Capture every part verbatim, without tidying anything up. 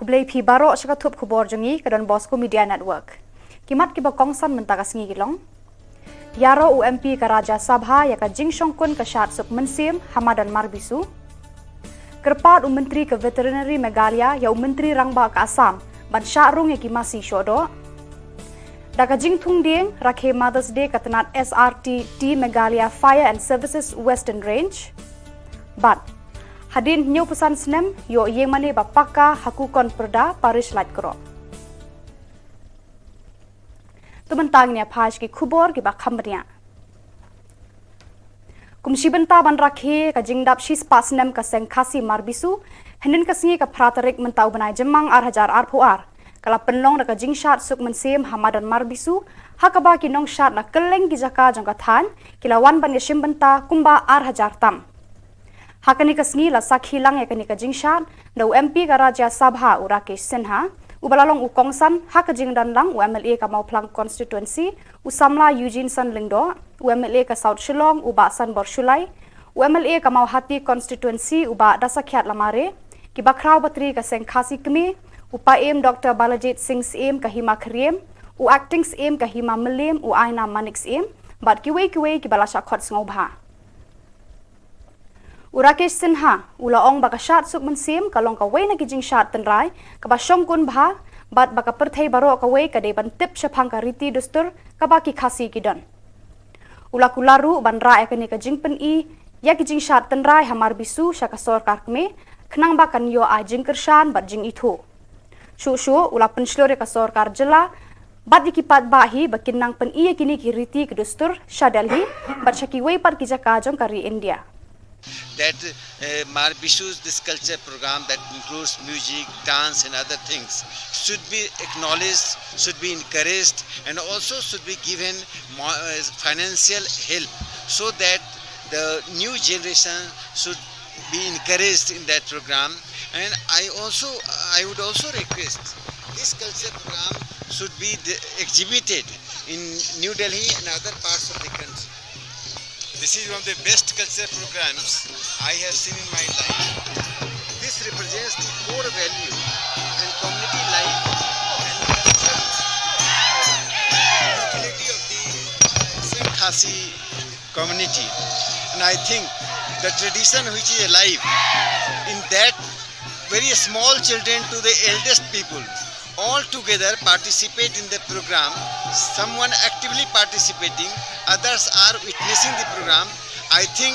Khublei phi baroh sha ka thup khubor jong ngi ka Don Bosco Media Network. Ki mat kiba kongsan mynta ka sngi ki long: Ïaroh u M P ka Rajya Sabha ïa ka jingshongkun ka shad suk mynsiem ha madan Marbisu. Kyrpad u Myntri ka Veterinary Meghalaya ïa u Myntri Rangbah ka Assam ban shah rung ïa ki masi shohdoh. Da ka jingthung dieng rakhe Mother's Day ka tnat S R T T Meghalaya Fire and Services Western Range. Bad hadien hynñiewphew san snem ïoh ïingmane ba paka ha Kukon Pyrda, Parish Laitkroh. To mynta ngin ïa phai sha ki khubor kiba kham bniah. Kum shi bynta ban rakhe ka jingdap shispah snem ka Seng Khasi Marbisu, hynnin ka sngi ka phra tarik mynta u bnai Jymmang ar hajar arphew ar ka la pynlong da ka jingshad suk mynsiem ha madan Marbisu, ha kaba ki nongshad na kylleng ki jaka jong ka thaiñ ki la wan ban ïashim bynta kumba ar hajar tam. Ha kane ka sngi la sakhi lang ïa kane ka jingshad da u M P ka Rajya Sabha u Rakesh Sinha, uba la long u kongsan ha ka jingdon lang u M L A ka Mawphlang Constituency u samla Eugene San Lyngdoh, u M L A ka South Shillong u Bah Sanbor Shullai, u M L A ka Mawhati Constituency u Bah Dasakhiat Lamare, ki bakhraw batri ka Seng Khasi Kmie, u Paiem Doctor Balajied Singh Syiem ka Hima Khyriem, u Acting Syiem ka Hima Mylliem u Aina Manik Syiem, bad kiwei kiwei kiba la shah khot sngewbha. U Rakesh Sinha u la ong ba ka shad suk mynsiem ka long kawei na ki jingshad tynrai kaba shongkun bha, bad ba ka pyrthei baroh kawei ka dei ban tip shaphang ka riti dustur kaba ki Khasi ki don. U la kular ruh ban rah ïa kane ka jingpyni ïa ki jingshad tynrai ha Marbisu sha ka sorkar kmie, khnang ba kan ïoh ai jingkyrshan bad jingithuh. Shuh shuh u la pynshlur ïa ka sorkar jylla bad ïa ki paidbah hi ba kin nang pyni ïa kine ki riti ki dustur sha Delhi bad sha kiwei pat ki jaka jong ka ri India. That uh, Marbisu's this culture program that includes music, dance and other things should be acknowledged, should be encouraged, and also should be given mo- uh, financial help, so that the new generation should be encouraged in that program. And I also, I would also request this culture program should be the, exhibited in New Delhi and other parts of the country. This is one of the best culture programs I have seen in my life. This represents the core value and community life and culture, utility of the Seng Khasi community. And I think the tradition which is alive in that very small children to the eldest people all together participate in the program. Someone actively participating, others are witnessing the program. I think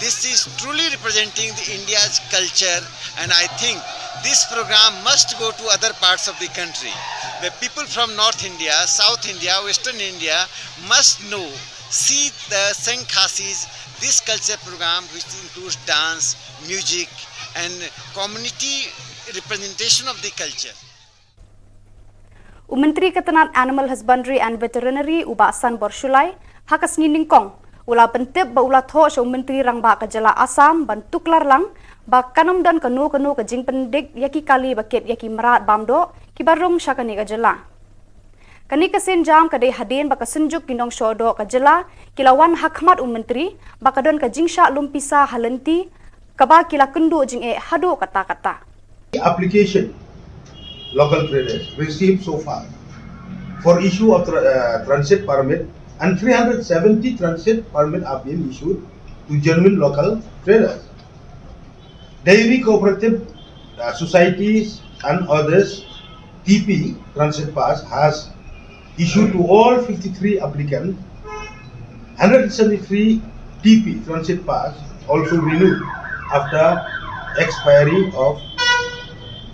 this is truly representing the India's culture, and I think this program must go to other parts of the country. The people from North India, South India, Western India must know, see the Seng Khasis, this culture program which includes dance, music, and community representation of the culture. U Myntri ka tnat Animal Husbandry and Veterinary u Bah Sanbor Shullai ha ka sngi nyngkong u la pyntip ba u la thoh sha u Myntri Rangbah ka jylla Assam ban tuklar lang ba kan ym don kano kano ka jingpyndik ïa ki kali ba kit ïa ki mrad bam doh kiba rung sha kane ka jylla. Kane ka sienjam ka dei hadien ba ka Synjuk ki Nongshohdoh ka jylla ki la wan ha khmat u Myntri ba ka don ka jingshah lum pisa ha lynti kaba ki la kynduh jingeh haduh katta katta. Application local traders received so far for issue of tra- uh, transit permit, and three hundred seventy transit permit have been issued to genuine local traders. Dairy cooperative uh, societies and others T P transit pass has issued to all fifty-three applicants. Hundred seventy-three T P transit pass also renewed after expiry of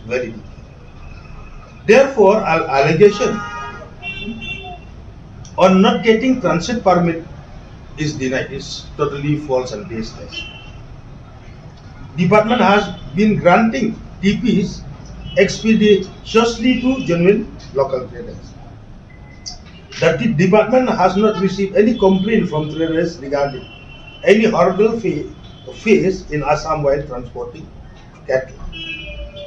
validity. Therefore, al- allegation on not getting transit permit is denied, is totally false and baseless. Department has been granting T Ps expeditiously to genuine local traders. That the department has not received any complaint from traders regarding any hurdle fa- faced in Assam while transporting cattle.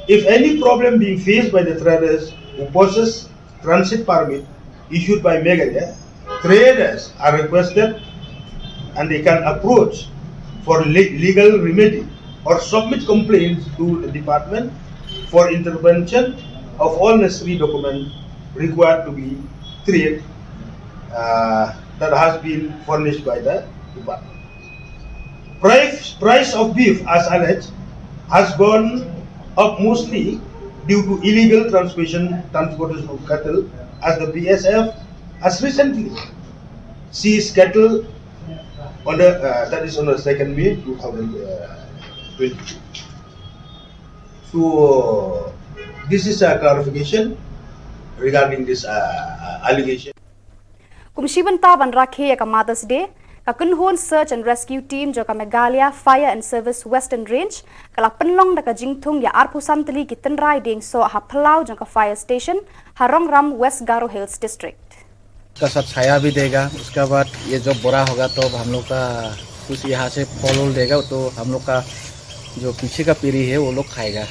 If any problem being faced by the traders who possess transit permit issued by Meghalaya, traders are requested and they can approach for le- legal remedy or submit complaints to the department for intervention of all necessary documents required to be created, uh, that has been furnished by the department. Price, price of beef, as alleged, has gone up mostly due to illegal transportation, transportation of cattle, as the B S F has recently seized cattle on the, uh, that is on the second May two thousand twenty-two. So, this is a clarification regarding this, uh, allegation. Kum shi bynta ban rakhe ïa ka Mother's Day, ka kynhun Search and Rescue Team jong ka Meghalaya Fire and Service Western Range ka la pynlong da ka jingthung ïa arphew san tylli ki tynrai dieng soh ha phyllaw jong ka fire station ha Rongram, West Garo Hills District. उसका साथ छाया भी देगा। उसके बाद ये जो बड़ा होगा तो अब हम लोग का कुछ यहाँ से फल वल देगा, तो हम लोग का जो पीछे का पीढ़ी है वो लोग खाएगा।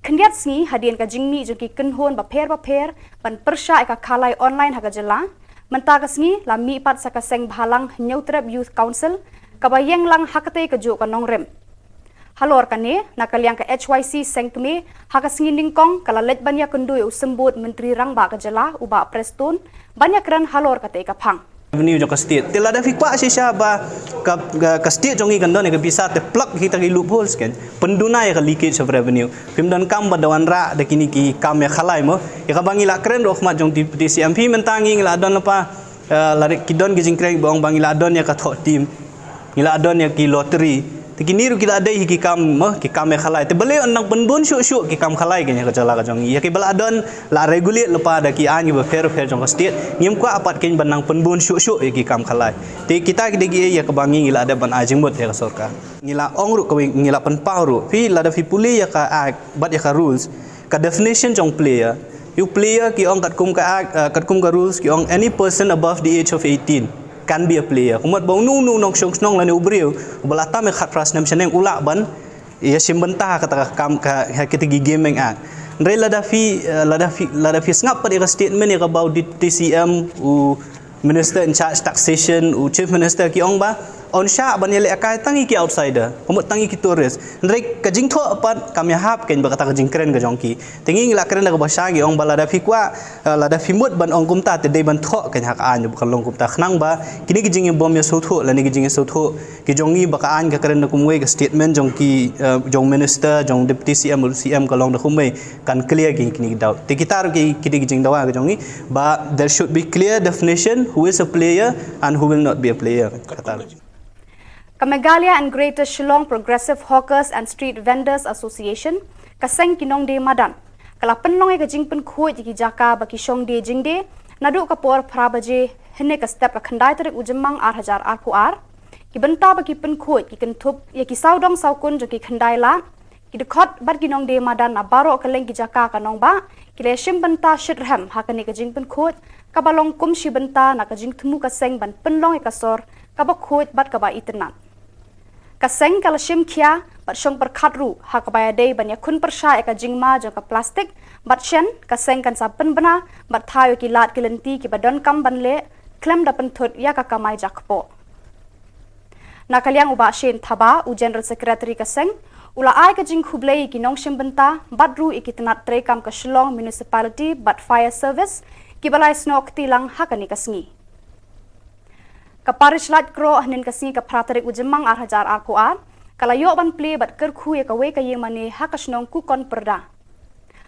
Khyndiat sngi hadien ka jingmih jong ki kynhun bapher bapher ban pyrshah ïa ka khalai online ha ka jylla, mynta ka sngi la mih pat sa ka seng bhalang Hynñiewtrep Youth Council kaba ïeng lang ha katei kajuh ka nongrim. Halor kane, na ka liang ka H Y C seng kmie ha ka sngi nyngkong ka la leit ban ïakynduh ïa u symbud Myntri Rangbah ka jylla u Bah Prestone ban ïakren halor katei ka phang. Revenue jong ka state. Te lada phi kwah shisha ba ka, ka, ka state jong ngi kan don ïa ka pisa, te plug kita ki loopholes kan. Pynduna ïa ka leakage of revenue. Phim donkam ba da wanrah da kine ki kam ïa khalai mo. Ïa kaba ngi la kren ruh khmat jong Deputy C M, phi mynta ngi ngi la don lypa, eh, lada ki don ki jingkren ba ong ba ngi la don ïa ka thoh team. Ngi la don ïa ki lottery. Te kine ruh ki la dei hi ki kam mo, ki kam ïa khalai. Te balei yn nang pynbun shuh shuh ki kam khalai kane ha ka jylla ka jong ngi. Ïa kiba la don la regulate lypa da ki aiñ bapher bapher jong ka state. Ngim kwah pat kein ban nang pynbun shuh shuh ïa ki kam khalai. Te kita ki dei kiei ïa kaba ngi ngi la dep ban ai jingmut ïa ka sorkar. Ngi la ong ruh kawei, ngi la pynpaw ruh. Phi lada phi pule ïa ka act bad ïa ka rules, ka definition jong player. Ïa u player ki ong katkum ka act, eh, katkum ka rules ki ong any person above the age of eighteen can be a player. Ka mut ba uno uno u nongshong shnong lane u briew uba la tam ïa khatphra snem shaneng u lah ban ïashim bynta ha kata ka kam ka, ha kita ki gaming act. Hynrei lada phi, eh, lada phi, lada phi sngap pat ïa ka statement ïa kaba u Deputy C M, u Minister in charge taxation, u Chief Minister ki ong ba yn shah ban ïalehkai tang ïa ki outsider, ka mut tang ïa ki tourist. Hynrei ka jingthoh pat kam ïahap kein bad kata ka jingkren ka jong ki. Te ngi ngi la kren da kaba shai, ngi ong ba lada phi kwah, eh, lada phi mut ban ong kumta te dei ban thoh kein ha ka aiñ, ba kan long kumta, khnang ba kine ki jingïabym ïasngewthuh lane ki jingïasngewthuh ki jong ngi ba ka aiñ ka kren da kumwei, ka statement jong ki, eh, jong minister, jong Deputy C M, C M ka long da kumwei, kan clear ki kine ki doubt. Te kita ruh ki, ki dei ki jingdawa ka jong ngi ba there should be clear definition who is a player and who will not be a player. Kata ruh. Ka Meghalaya and Greater Shillong Progressive Hawkers and Street Vendors Association, ka seng ki nongdie madan, ka la pynlong ïa ka jingpynkhuid ïa ki jaka ba ki shong die jingdie naduh ka por phra baje hynne ka step ka khyndai tarik u Jymmang ar hajar arphew ar. Ki bynta ba ki pynkhuid ki kynthup ïa ki sawdong sawkun jong ki khyndai lad, ki dkhot bad ki nongdie madan na baroh kylleng ki jaka ka nongbah ki la shim bynta shitrhem ha kane ka jingpynkhuid, kaba long kum shi bynta na ka jingthmu ka seng ban pynlong ïa ka sor kaba khuid bad kaba itynnad. Ka seng ka la shim khia bad shong pyrkhat ruh ha kaba ïadei ban ïakhun pyrshah ïa ka jingma jong ka plastik, bad shen ka seng kan sa pynbna bad thaw ïa ki lad ki lynti kiba donkam ban leh khlem da pynthut ïa ka kamai jakpoh. Na ka liang u Bah Shane Thabah, u General Secretary ka seng, u la ai ka jingkhublei ïa ki nongshim bynta bad ruh ïa ki tnat treikam ka Shillong Municipality bad Fire Service kiba la ïasnoh kti lang ha kane ka sngi. Ka Parish Laitkroh hynnin ka sngi ka phra tarik u Jymmang ar hajar arphew ar ka la ïoh ban plie bad kyrkhu ïa kawei ka ïingmane ha ka shnong Kukonpyrda.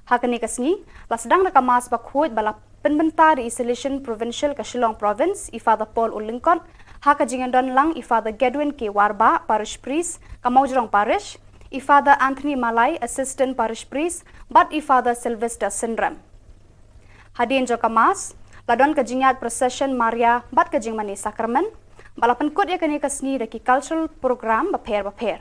Ha kane ka sngi la sdang da ka Mass bakhuid ba la pynbynta da i Salesian Provincial ka Shillong Province, i Father Paul Lyngkot, ha ka jingïadon lang i Father Gedwin K Warbah, Parish Priest ka Mawjrong Parish, i Father Anthony Malai, Assistant Parish Priest, bad i Father Sylvester Synrem. Hadien jong ka Mass la don ka jingïaid procession Maria bad ka jingmane Sakramen, ba la pynkut ïa kane ka sngi da ki cultural program bapher bapher.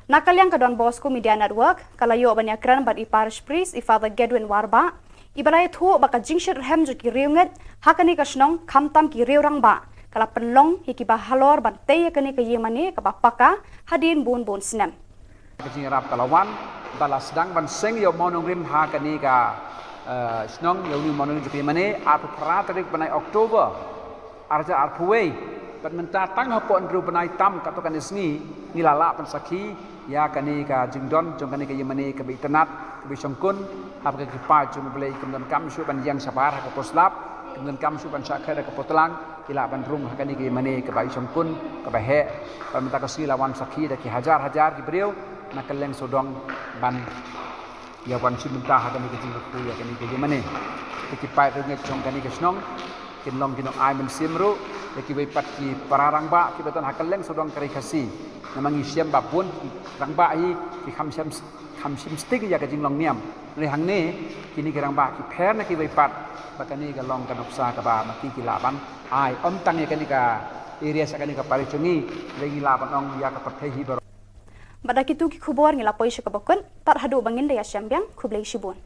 Na ka liang ka Don Bosco Media Network ka la ïoh ban ïakren bad i Parish Priest, i Father Gedwin Warbah, iba la ïathuh ba ka jingshitrhem jong ki riewngeit ha kane ka shnong, khamtam ki riew rangbah, ka la pynlong ïa kiba halor ban tei ïa kane ka ïingmane kaba paka hadien bun bun snem. Ka jingïarap ka la wan, ba la sdang ban seng ïa u mawnongrim ha kane ka, eh, shnong, ïa une u mawnongrim jong ka ïingmane, arphew phra tarik bnai October, ar hajar arphew wei, bad mynta tang hapoh hynriew bnai tam katto katne sngi, ngi la lah ban sakhi ïa kane ka jingdon jong kane ka ïingmane kaba itynnad, kaba ishongkun, ha ka kyrpad jong U Blei, kim donkam shuh ban ïeng shabar ha ka por slap, kim donkam shuh ban shah khet ha ka por tlang, ki lah ban rung ha kane ka ïingmane kaba ishongkun, kaba heh, bad mynta ka sngi la wan sakhi da ki hajar hajar ki briew na kylleng sawdong ban ïa wan shim bynta ha kane ka jingkyrkhu ïa kane ka ïingmane. Te ki paid riewngeit jong kane ka shnong kin long ki nongai mynsiem ruh ïa kiwei pat ki para rangbah kiba don ha kylleng sawdong ka ri Khasi. Namar ngi shem ba bun ki rangbah hi ki kham shem, kham shim sting ïa ka jinglong niam. Hynrei hangne kine ki rangbah ki pher na kiwei pat, ba kane ka long ka nuksa kaba ma ki ki lah ban ai, ym tang ïa kane ka area, sha kane ka parish jong ngi, hynrei ngi lah ban ong ïa ka pyrthei hi baroh. Bad da kitu ki khubor ngi la poi sha kaba kut, tad haduh ba ngin da ïashem biang, khublei shibun.